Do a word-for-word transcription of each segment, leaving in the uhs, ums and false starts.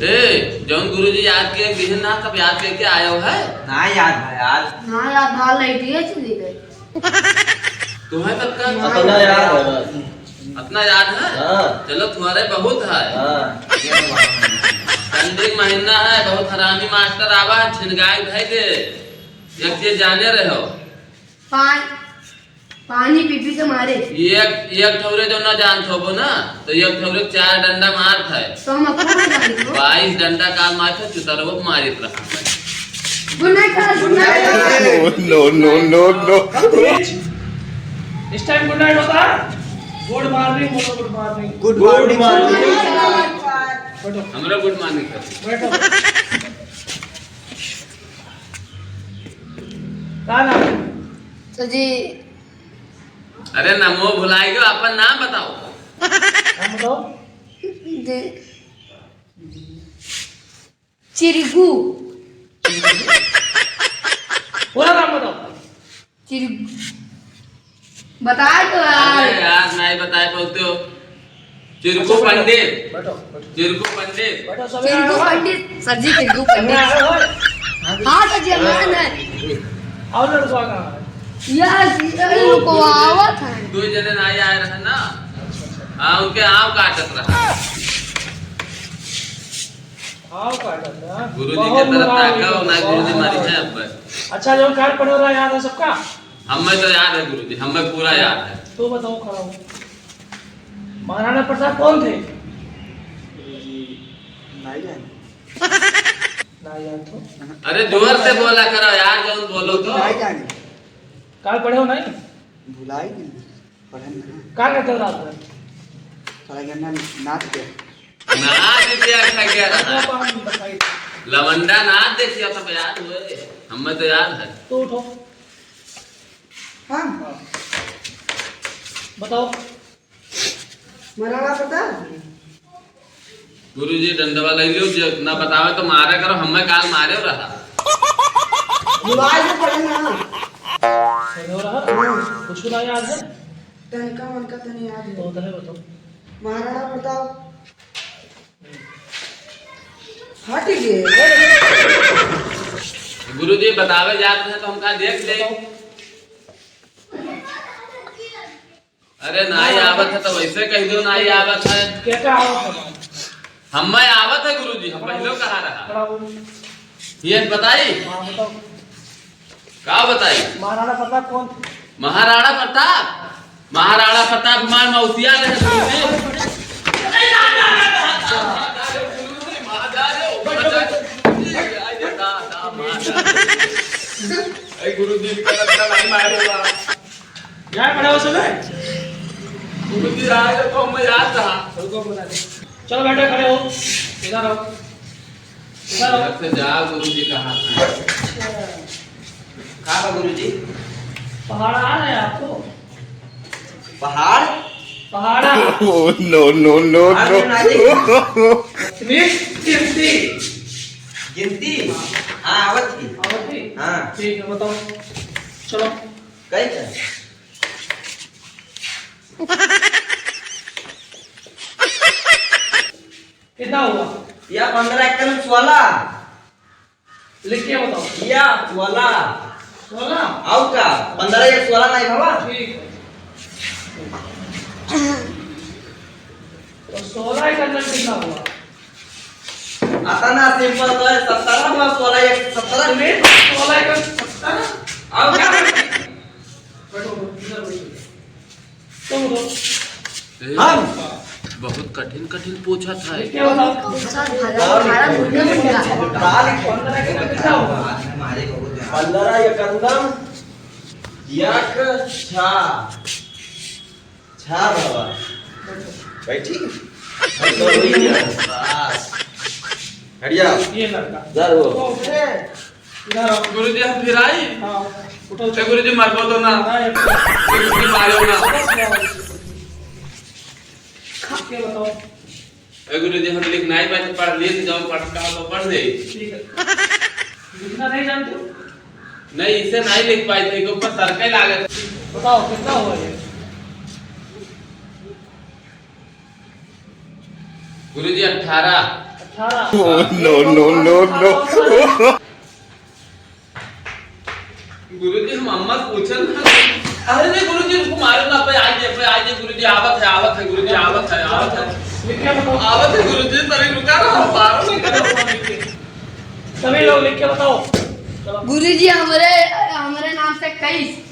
ए, जौन गुरुजी याद के दिहन ना, तब याद करके आयो है? ना याद है यार। ना याद, ना लइटिए चली गई। तुम्हें तब का ना अतना याद है बस। अतना याद है? हाँ। चलो, तुम्हारे बहुत है। हाँ। ठंडी महीना है, बहुत हरामी मास्टर आवा है, छिनगाई धइ दे। एक चीज जाने रहो। पान पानी पी पी के मारे। एक, एक ठौरे जो ना जानत होबो ना, तो एक ठौरे चार डंडा मारत है। तो हम आपको ना जानत हो। बाईस डंडा काल मारत है, चुतरवो मारित रहा है। Good night sir, good night। No, no, no, no। इस time good night होता है? Good morning बोलो, good morning। Good morning। बैठो। हमरा good morning कर। बैठो। का नाम है? तो जी। अरे नमो भुलाई गयो, अपन नाम बताओ। नाम बताओ। दे- चिरगू। पूरा नाम बताओ। चिरगू। बताए तो यार। अरे यार, नहीं बताए बोलते हो। चिरकू पंडित। बैठो, बैठो। चिरकू पंडित। बैठो, सब चिरकू यहाँ आओ। पंडित, सर जी, चिरकू पंडित। यहाँ आओ। हाँ, सर जी, हम आए हैं। और लड़का कहाँ है? यार, ये वो लोग को दो जने, आवत है। दो जने ना आए रहे ना। हाँ, उनके आँव काटत रहा। आँव काटत रहा। गुरुजी बहुत के तरफ बुरा ताका हो, हो ना, बहुत गुरुजी बुरा मारी हो। है अब। अच्छा, जो काल पढ़े रहा, याद है सबका? हमें तो याद है गुरुजी, हमें पूरा याद है। तो बताओ, खड़ा हो। महाराणा प्रताप कौन थे? जी, नहीं जाने। ना याद हो? अरे जोर से बोला करो यार, जौन बोलो तो। नहीं जाने। काल पढ़े हो नहीं? भुलाई नहीं। पढ़े ना। का करते हो रात भर? साला गन्ना नाच के। नाच के अच्छा क्या रहा? गन्ना पान बताइए। लवंडा नाच देखिए सब याद हुए। हमें तो याद है। तो उठो। हाँ। बताओ। महाराणा प्रताप। गुरुजी, डंडवा लइ लियो, जे ना बतावे तो मारे करो, हमें काल मारे रहा। बुलाए से पढ़े ना। पढ़े रहा? हाँ। कुछ ना याद है? तनिका मनका तनी याद है। तो उधर बताओ। महाराणा प्रताप। हट गए। गुरुजी, बतावे जात रहे तो हमका देख ले। बताओ। अरे नाई आवत है तो वैसे कह दो नाई आवत है। क्या क्या आवत है? हम्मे आवत है गुरुजी, हम पहले कहा रहा। खड़ा हो। ये बताई? हाँ, बताओ। का बताई? महाराणा प्रताप कौन थे? महाराणा प्रताप? महाराणा प्रताप हमार मौसिया रहे गुरुजी। ए गुरुजी, इनका लगता नहीं मारेगा। यार, खड़ा हो सब। गुरुजी आए तो मैं याद रहा। रुको, बता दे। चलो, बैठो, खड़े हो। इधर आओ। इधर आओ। इधर से जाओ, गुरुजी कहाँ थे? कहाँ बा गुरुजी? पहाड़ आ रहा है आपको। पहाड़? पहाड़ा। Oh, no, no, no, पहाड़ no। में ना देखी। मिस गिनती। गिनती? हाँ, आवत ही। आवत ही? हाँ। ठीक है, बताओ। चलो। कई है? कितना हुआ? या पन्द्रह एकम सोलह। लिख के बताओ। या सोलह। सोलह? आउ का? पन्द्रह या सोलह नहीं भवा? ठीक है। तो सोलह एकम कितना हुआ? अतना simple तो है, सत्रह हुआ, सोलह या सत्रह। सोलह एकम सत्रह? आउ का? बैठो, इधर बैठो। तुम दो। हम? बहुत कठिन कठिन पूछत है। क्या होता? पूछा था, हमारा दुनिया में क्या है? पन्द्रह के कितना होगा? पन्द्रह एकम छा। छा बाबा। बैठी? बस। हट जा। ये लड़का। जा रो। तो उठे। इधर आओ। गुरुजी, हम फिर आई? हाँ, उठो। ए गुरुजी, मरबो तो ना। हाँ, ये गुरुजी, मारो ना। खा के बताओ। ए गुरुजी, हम लिख नहीं पाए, पढ़ लिए तो जाओ, पढ़ कहा तो पढ़ दे। ठीक है। लिखना नहीं जानते हो? नहीं, इसे नहीं लिख पाए थे, के ऊपर सर के लागे। बताओ, कितना हुआ ये? गुरुजी, अठारह। अठारह। Oh, no, no, no, no। गुरुजी, हम अम्मा से पूछन ना। अरे नहीं गुरुजी, उनको मारो ना, पे आई दे, पे आई दे गुरुजी, आवत है, आवत है गुरुजी, आवत है, आवत है। लिख के बताओ। आवत है गुरुजी, तनी रुका ना, हम मारो नहीं करो। सभी लोग लिख के बताओ। गुरुजी, हमरे, हमरे नाम से इक्कीस।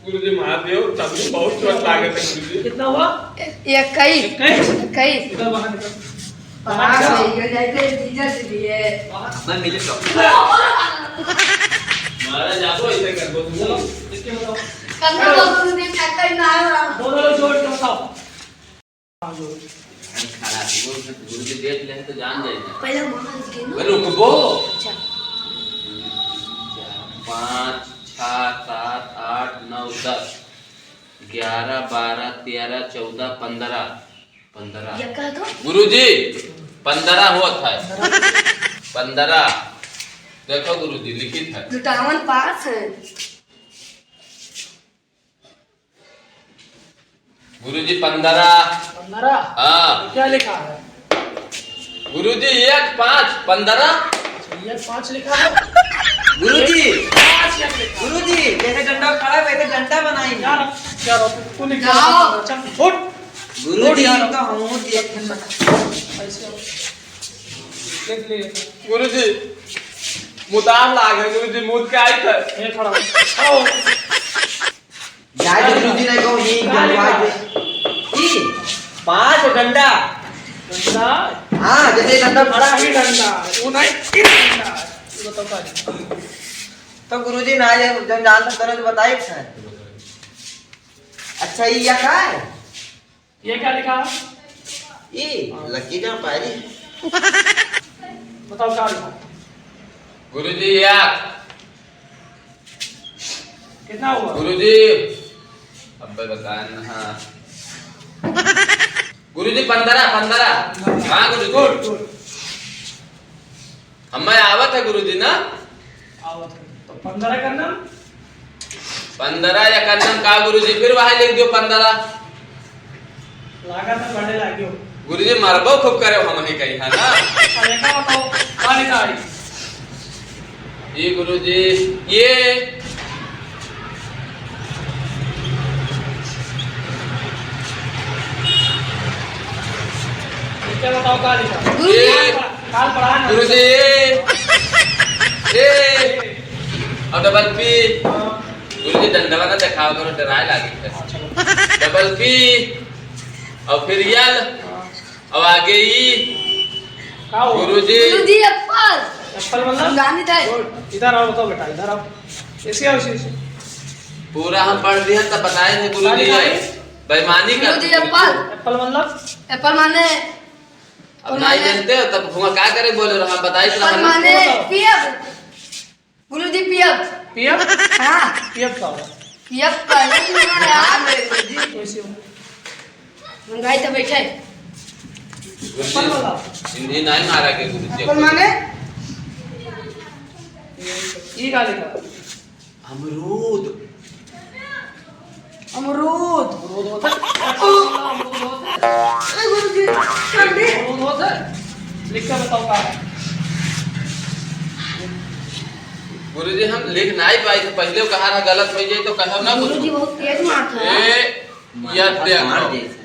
गुरुजी, महादेव, तब भी बहुत चोट लागत है, गुरुजी। कितना हुआ? इक्कीस। इक्कीस? इक्कीस। इधर बाहर निकल। बाहर निकल। बाहर निकल, जाते हैं, जीजा से भी है। बाहर। मैं मिले तो। मारा जातो, ऐसे कर दो, तुम। चलो, इसके बताओ। करना तो गुरुजी, करता ही ना है। दोनों लोग जोड़ के बताओ। हाँ, जोड़। अरे, खड़ा थी, वो गुरुजी देख ले तो जान जाएगा। पहले वहाँ के ना। अरे, रुकबो। अच्छा। चार, पाँच, छः, सात, आठ, नौ, दस, ग्यारह, बारह, तेरह, चौदह, पन्द्रह, पन्द्रह। ये कहा तो? गुरुजी, पन्द्रह होत है। पन्द्रह। देखो गुरुजी, लिखित है। जुटावन पाँच है। गुरुजी, पन्द्रह। पन्द्रह? हाँ। क्या लिखा है? गुरुजी, एक पाँच, पन्द्रह। अच्छा, एक पाँच लिखा है? गुरुजी। पाँच एक लिखा है। गुरुजी, जैसे डंडा खड़ा है, वैसे डंडा बनाएंगे। क्या रख-, क्या रख-, तू लिख क्या? अच्छा, उठ। गुरुजी, उठ यार। तो हम उठ गए। ऐसे हो। लिख लिए। गुरुजी, मुदार लाग है, गुरुजी, मुद के आई थे। ये खड़ा हो। खड़ा हो। जाए तो गुरुजी ने कहूँ, "ई का गलवा लिखा? दे।" ई, पाँच डंडा। डंडा? हाँ, जैसे डंडा खड़ा है। ई डंडा, वो नहीं, ई डंडा। ये बताओ का लिखा? तो गुरुजी ना, ये जब जान सकते हो तो बताइए, सर। अच्छा, ये या का है? ये क्या लिखा है? ई, लकी का पारी। बताओ क्या लिखा? गुरुजी, याद। कितना हुआ? गुरुजी, अब बताएं ना, हाँ। गुरुजी, पन्द्रह, पन्द्रह। हाँ, गुरुजी। Good, good. हमें आवत है गुरुजी ना। आवत है। तो पन्द्रह करना? पन्द्रह या करना का गुरुजी, फिर वहाँ लिख दियो पन्द्रह। लागत है पढ़े लागियो। गुरुजी, मरबो खूब करे हम ही कही, है ना? अच्छा, ये का बताओ, का लिखा है? ये गुरुजी, ये। ये क्या बताओ, का लिखा? गुरुजी। ये। काल पढ़ा ना। गुरुजी, ये। ये। और डबल पी। हाँ। गुरुजी, डंडवा ना देखावा करो, डराए लागे। अच्छा। Double P. और फिर यल। हाँ। अब आगे ई। का हो? गुरुजी। गुरुजी, एप्पल। एप्पल मतलब? हम जानी था। गुड। इधर आओ तो बेटा, इधर आओ। ऐसे आओ, ऐसे, ऐसे। पूरा हम पढ़ लिया, तब बताए थे गुरुजी, सारी ये खाई? बेईमानी कर गुरुजी, एप्पल। एप्पल मतलब? एप्पल माने? अब नहीं माने? जानते हो, तब हुआ का करे बोले रहो, हम बताए थे एप्पल हम। माने पियब। गुरुजी, पियब। पियब? हाँ। पियब का होला? पियब का है, तुम्हारा यार। वैसे हो। हम गाय तो बैठे। गुरुजी, एप्पल वाला। हिंदी नहीं मारा के गुरुजी। एप्पल माने? ई का लिखा? अमरूद। अमरूद। अमरूद होता है? अमरूद होता है? अरे गुरुजी, कर दे। अमरूद होता है? लिख के बताओ का है? गुरुजी, हम लिख नहीं पाई, तो पहले कहा रहा गलत हो जाए तो कहो ना गुरुजी, गुरु। बहुत तेज मारता है। ए, याद दे मार करो। दे इसे।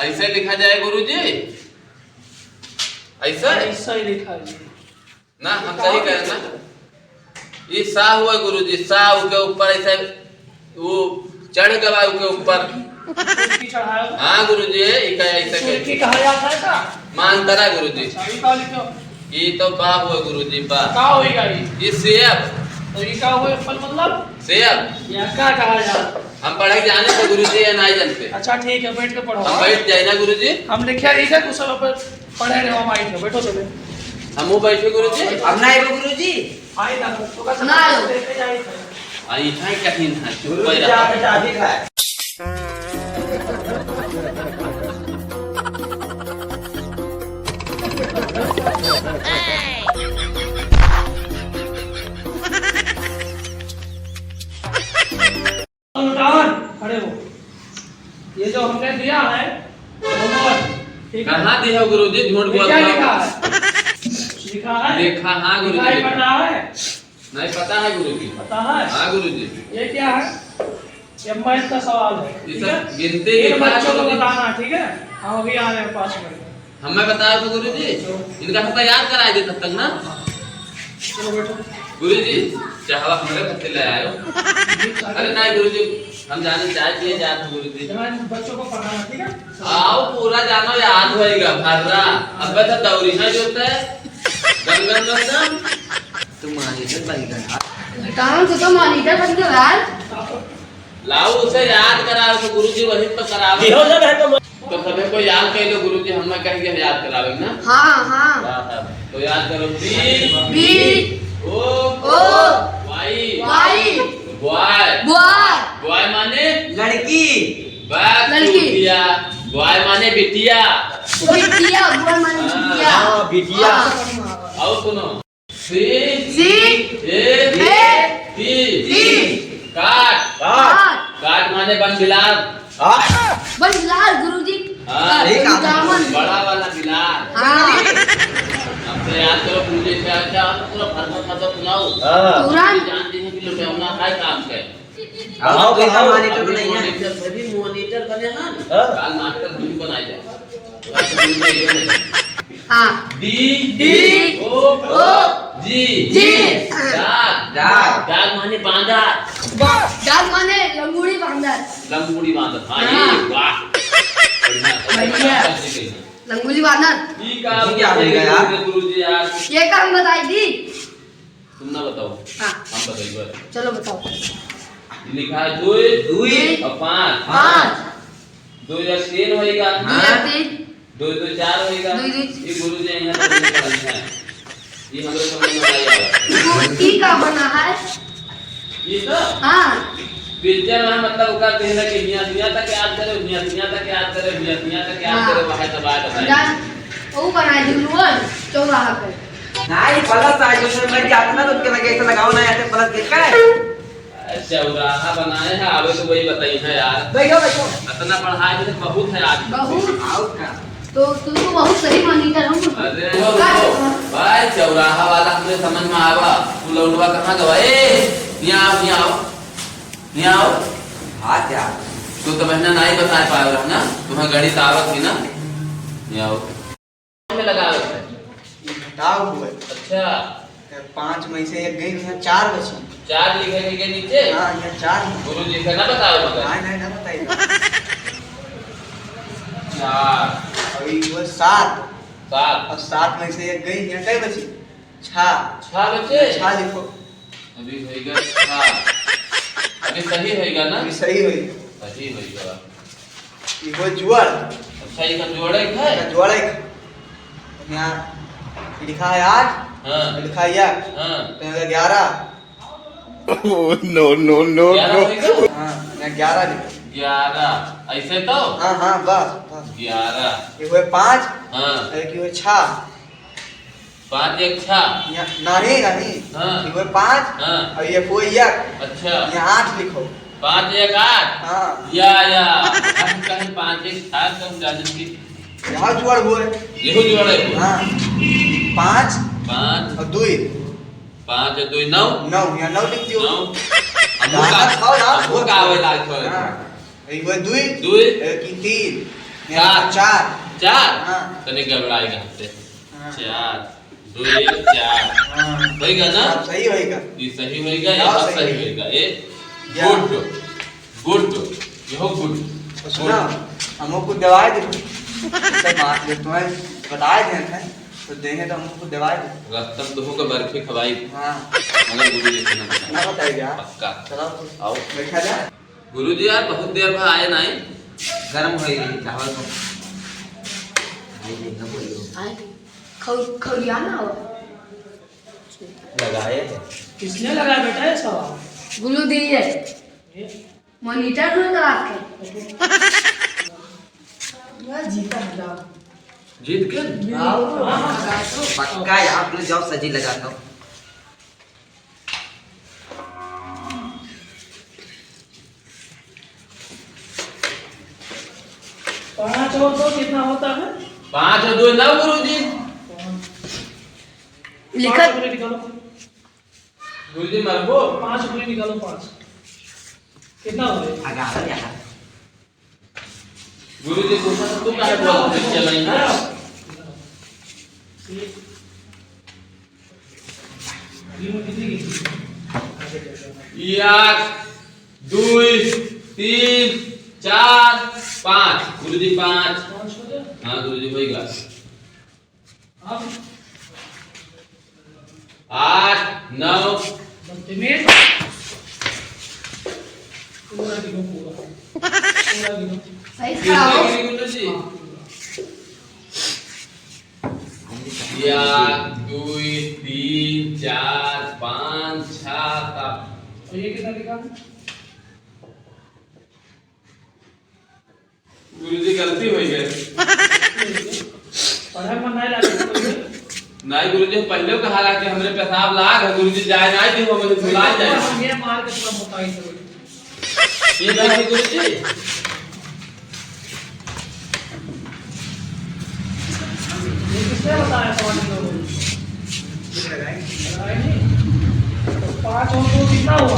ऐसे लिखा जाए गुरुजी? ऐसे? ऐसा ही लिखा है। ना, हम सही कहे ना। ई सा हुआ गुरुजी, सा के ऊपर ऐसे वो चढ़ गवा के ऊपर। फुल्की चढ़ाया हुआ? हाँ गुरुजी, ई का ऐसे फुल्की कहे। कहा जाता है का? मांतरा गुरुजी। अच्छा, ई का लिखो? ई तो बा हुआ गुरुजी, बा। का होई गाड़ी? ई सेब। तो ई का हुआ एप्पल मतलब? सेब। या का कहा जाता? हम पढ़े जाने तो गुरुजी ये नहीं जानते। अच्छा ठीक है, बैठ के पढ़ो। हम बैठ जाए ना गुरुजी। हम लिखे ठीक है, कुछ समय पर पढ़े रहो, हम आई थे, बैठो चले। हम वो बैठे गुरुजी। अब ना आइबो गुरुजी। आई था, तो का ना आयो। देखे जाए थे। आई था कहीं ना, चुप गुरुजी, रहा। आप चाबी खाए। लौटावन, खड़े हो। ये जो हमने दिया है homework, ठीक है। कहाँ दिया गुरुजी, झूठ ये बोल क्या रहा लिखा हो। है? लिखा है? लिखा, हाँ गुरुजी, दिखाई लिखा। पड़ रहा है? नहीं, पता है गुरुजी। पता है? हाँ गुरुजी। ये क्या है? ये मैथ का सवाल है, ये ठीक सब है? गिनती इन लिखा है बच्चों को गुरुजी। बताना, ठीक है? हम अभी आ रहे हैं पाँच मिनट में। हमें बताओ तो गुरुजी, इनका सबका याद कराए दे तब तक ना। चलो बैठो। गुरुजी, चाहवा हमरे खातिर ले आयो। अरे नहीं गुरुजी, हम जाने चाय पिए जात हो गुरुजी। जरा इन बच्चों को पढ़ाना, ठीक है? आओ पूरा जानो याद होएगा, भर्रा। अबे तो दौरी ना जोते। Gun gun gun gun. तू monitor बन गया। काम से तो monitor बन गया यार। लाओ उसे याद कराओ तो गुरुजी वहीं पर करावे। बिहार में है तो तो सभी को याद कर लो, गुरुजी हमें कह के याद करावे ना। हाँ, हाँ। हाँ, हाँ। तो याद करो, B। B। O। O। Y। Y। Boy। Boy। Boy माने? लड़की। बस लड़की। चूतिया। Boy माने बिटिया। बिटिया, boy माने हाँ। बिटिया। हाँ, बिटिया। हाँ। और सुनो। C। C। A। A। T। T। Cat। Cat। Cat माने वन बिलार। हाँ। वन बिलार गुरुजी। हाँ। वन बिलार। बड़ा वाला बिलार। हाँ। अब तो याद करो, पूरे क्या क्या पूरा भर भर खत्म सुनाओ। हाँ। पूरा। जानते हैं कि लुटेवना है काम के। हाँ, हाँ, कैसा हाँ। Monitor अभी बनाई है? Monitor, अभी monitor बने हैं। हाँ। काल मास्टर हम बनाए जाए। हाँ। D। D। O। O। G। G। Dog। Dog। Dog माने बांदर। बा-, dog माने लंगूड़ी बांदर। लंगूड़ी बांदर। हाँ, हाँ। ये, वाह। बढ़िया। बढ़िया। लंगूड़ी बांदर। ये का ये क्या हो गया यार? गुरुजी यार। ये का हम बताई दी? तुम ना बताओ। हाँ। हम बताइए। चलो बताओ। ये लिखा है दुई। दुई। और पाँच। पाँच। दुई या तीन होएगा। दुई या हाँ। तीन। दुई दुई चार होएगा। दुई दुई। ये गुरुजी यहाँ पर नहीं पढ़ाई है। ये हम लोग समझ में नहीं आया। गुरुजी का बना है? ये तो? हाँ। पिक्चर में मतलब ओकर कहना कि हियाँ, हियाँ तक याद करे, हियाँ, हियाँ तक याद करे, हियाँ, हियाँ तक याद हाँ। करे, वह तो बात है। डन। वो बनाए दिलुअन चौराहा पे। नहीं, plus आज उसमें मैं जाता ना तो उनके लगे ऐसे लगाओ ना, ऐसे plus देखा है? चौराहा बनाए हैं, आवे तो वही बताई है यार। बैठो, बैठो। इतना पढ़ाई में बहुत है आज। बहुत। आओ का? तो तू तो बहुत सही monitor हो। अरे, का? भाई, चौराहा वाला हमरे समझ में आवा। तू लौंडवा कहाँ गवा? ए, यहाँ आओ, यहाँ आओ। यहाँ आओ। हाँ, क्या? तू तो महीना नहीं बता पाए रहा ना, तुम्हें गणित आवत ही ना। यहाँ आओ। में लगावे है। ये घटाव हुए। अच्छा। ये पाँच में से एक गई, यहाँ चार बची। चार लिखे के, के नीचे? हाँ, यहाँ चार। गुरु जी से ना बताओ मगर। नहीं, नहीं, ना बताइए। चार। अभी वो सात। सात। और सात में से एक गई, यहाँ कै बची? छः। छः बचे? छः लिखो। अभी होइगा छः। अभी सही होइगा ना? अभी सही होइगा। सही होइगा। ये वो जुआड़। अच्छा, ये का जोड़े है? ये का जोड़े। यहाँ लिखा है आठ, हाँ। लिखा है एक, हाँ। तो यहाँ ग्यारह। Oh, no, no, no, ग्यारह no। होइगा? हाँ, यहाँ ग्यारह लिखा। ग्यारह, ऐसे तो? हाँ, हाँ, बस, बस। ग्यारह। ये हुए पाँच, हाँ। एक ये हुए छः। पाँच एक छः। या, नहीं, नहीं। हाँ। ये हुए पाँच, हाँ। और ये हुए एक। अच्छा। यहाँ आठ लिखो। पाँच एक आठ। हाँ। या, या। हम कहें पाँच एक छः, तो हम जाने कि यहाँ जोड़ हुए। यही जोड़ है। हाँ। पाँच। पाँच। और दुई। पाँच और दुई, नौ। नौ, यहाँ नौ लिख दियो। नौ। हमको का, हमको का आवे लाग थोड़ा। हाँ। ये हुए दुई। दुई। एक ही तीन। यहाँ चार। चार। हाँ। तने गड़बड़ाएगा हमसे। हाँ। चार। दो एक चार। हाँ। होइगा ना? हाँ, सही होइगा। ये सही होइगा, हाँ, ये सही सही होइगा। होइगा। ये या। Good, good, यहो good। तो सुना, good। हमको कुछ दवाई दे। जैसे माँ, जब तुम्हें बताए थे, तो देंगे तो हमको कुछ दवाई दे। रस्तम तुमको बर्फी खवाई। हाँ। मगर गुरु जी से ना बताइए। ना बताइए, हाँ। पक्का। चलो, आओ। बैठा जाए। गुरुजी यार, बहुत देर भा आए नाई। गरम होई रही चावल तो। आई नहीं, ना बोलियो। आए, खौ-, खौरिया ना हो। लगाए हैं। किसने लगाया बेटा ये सब? गुरु दी है। ये? Monitor में लगा के। मैं जीता है, जाओ। जीत के? आओ। हाँ, हाँ। पक्का यहाँ पे जाओ, सजी लगाता हूँ। पाँच और दो कितना होता है? तो ना गुरुजी। लिखा। पाँच गुरुजी निकालो। गुरुजी मरबो। पाँच गुरुजी निकालो, पाँच। कितना हो गया? ग्यारह यार। गुरुजी पूछा तो तू काहे बोलत है चलाई ना? एक, दुई, तीन, चार, पाँच। गुरुजी पाँच। हाँ गुरुजी होइगा। अब आठ, नौ। बदतमीज। पूरा गिनो, पूरा। पूरा गिनो। सही से कितने आओ। गिरी गुरु जी? हाँ, पूरा। या, दुई, तीन, चार, पाँच, छह, सात। और ये कितना लिखा है? गुरुजी, गलती होइ गए। पढ़े में नहीं लगे। नहीं गुरुजी, पहले कहा रहा कि हमरे पेशाब लाग है, गुरुजी जाए नहीं दी, हमरे भुला जाए। ये मार के पूरा मोटाई से। ये बात है गुरुजी। ये किसने बताया पाँच लोगों को? लगाए नहीं। तो पाँच और दो कितना हुआ?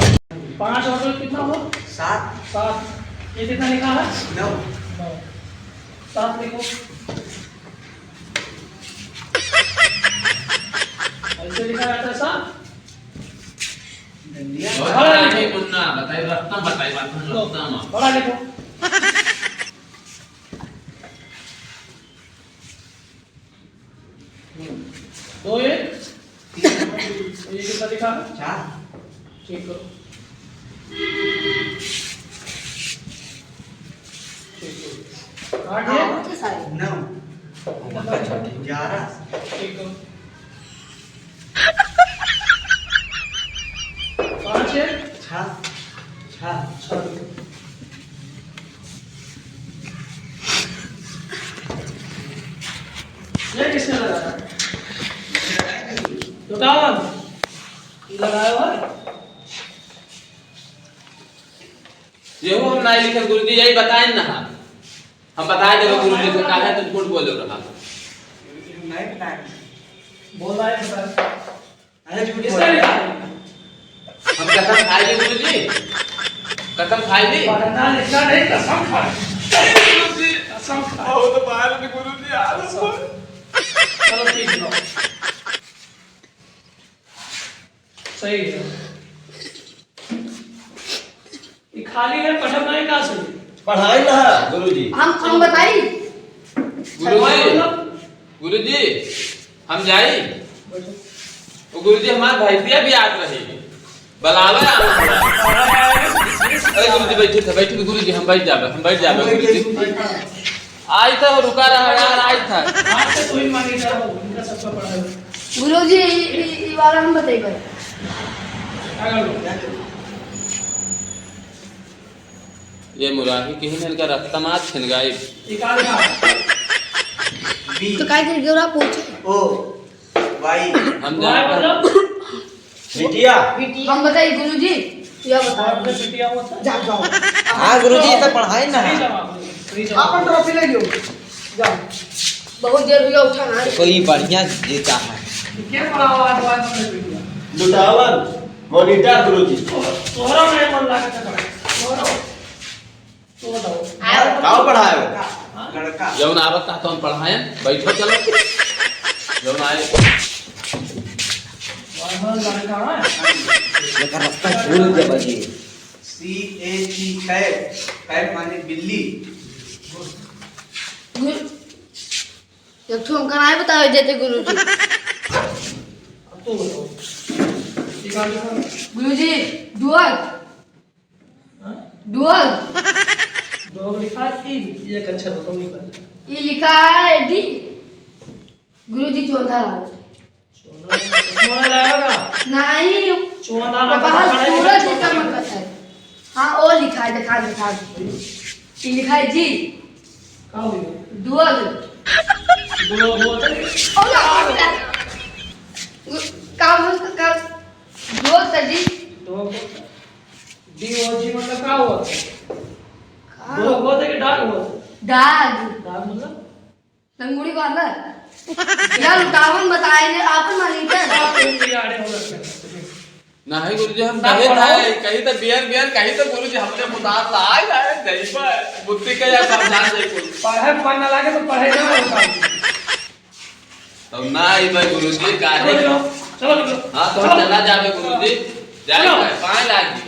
पाँच और दो कितना हुआ? सात। सात। ये कितना लिखा है? नौ। नौ। सात लिखो। ऐसे लिखा रहता है सात। बहुत बड़ा नहीं लिखो। मुन्ना, बताइए, रत्तम बताइए, बात में लो, रत्तम। बड़ा लिखो। दो एक, ये कितना लिखा है? चार। चेक करो। चेक करो। आठ है? हाँ, नौ। कितना लिखा है? ग्यारह। चेक करो। पाँच है? छः। छः। छः। ये किसने लगाया? बताओ ना। लगाया हुआ है? यहू हम नाहीं लिखल गुरुजी, यही बताएन ना हम। हम बताए देबे गुरुजी से, काहे तुम झूठ बोले रहा? नहीं बताएन। बोला है, बता। अरे झूठ किसने बोला। लिखा? हम कसम खाई ली गुरुजी, कसम खाई ली। पढ़ना लिखना नहीं, कसम खा। गुरुजी, कसम खा। बहुत बार में गुरुजी आ रहा हूँ। चलो ठीक है। सही है। ये खाली है, पढ़ब नहीं का से? पढ़ाई ना, गुरुजी। हम, हम बताई? गुरुजी, गुरुजी, हम जाई? बैठो। ओ गुरुजी, हमार भैंसिया भी आत रही। बुलावे आना। अरे गुरुजी, बैठे थे, बैठे थे गुरुजी, हम बैठ जाबे, हम बैठ जाबे गुरुजी। आई था, रुका रहा यार, आई था। आज से तू ही मानी जा, इनका सबका पढ़ा है। गुरुजी, ई, ई, ई वाला हम बतइबे। ये मुराही किहिन इनका रत्ता मार छिन गाइब। निकाल का। बी। तो काय कर गया पूछे? ओ, वाई। हम वाई जानते हैं। मतलब? बिटिया। हम बताई गुरुजी, या बताओ। आपने बिटिया होता? जाओ, जाओ। हाँ गुरुजी, ये तो पढ़ाई ना सही है। जवाब है, सही जवाब। अपन ट्रॉफी ले लियो। जाओ। बहुत देर हो गया, उठा ना। देखो, ये बढ़िया देता है। क्या बड़ा आवाज, आवाज में बिटिया? लुटावन, मॉनिटर गुरुजी। तोहरा नहीं मन लागत है पढ़ाई। तोहरा। तो बताओ। का पढ़ाए हो? हाँ? लड़का। जौन आवत था, तौन पढ़ाएन। बैठो, चलो। जौन आए। वहाँ लड़का है। लेकिन रस्ता भूल गया जी। C A T, cat. Cat माने बिल्ली। गुरु, एक ठो हमका नाहीं बतावे देते गुरुजी। अब तू बताओ। ये कहाँ लिखा है? गुरुजी, डुअल। हाँ? डुअल। डुअल लिखा है, ई, ये एक अक्षर बताओ, ई पर। ई लिखा है D। गुरुजी, चोंधा लाल। चोंधा, चोंधा लाल का? नहीं। चोंधा लाल बाहर का सूरज पढ़ा है। का मतलब है। हाँ, ओ लिखा है, देखा, देखा। ई लिखा है G। का हो गया? डुअल। डुअल बोलते हैं। ओ, का बोलते हैं? का बोलते हैं? डुअल तो जी। डुअल बोलते हैं। D O G मतलब का होता है? का? डुअल होता है कि डॉग होता है? डॉग। डॉग मतलब? तंगुड़ी वाला। यार, उतावन बताए ने, आपन मालिक है। आप तो यार हो रखे। नहीं गुरुजी, हम ना कहे पढ़ाओ। था, कहीं तो बियर, बियर, कहीं तो गुरुजी हमने मुदार लाए, लाए, जइबा, बुद्धि का या समझा दे कुल। पढ़े मन ना लागे तो पढ़े ना होता। तब ना आई भाई गुरुजी, काहे? चलो, चलो, चलो। हाँ, तो चलो। चला जाबे गुरुजी। जाए चलो। भाई, पाँय लागी।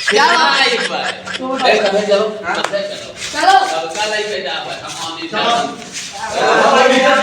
क्या बात? ना आई भाई। तो बताओ। ए, कहे चलो, हाँ। कहे चलो। चलो। सबका लेके जा भाई, हम, हम नहीं चलो। जाते।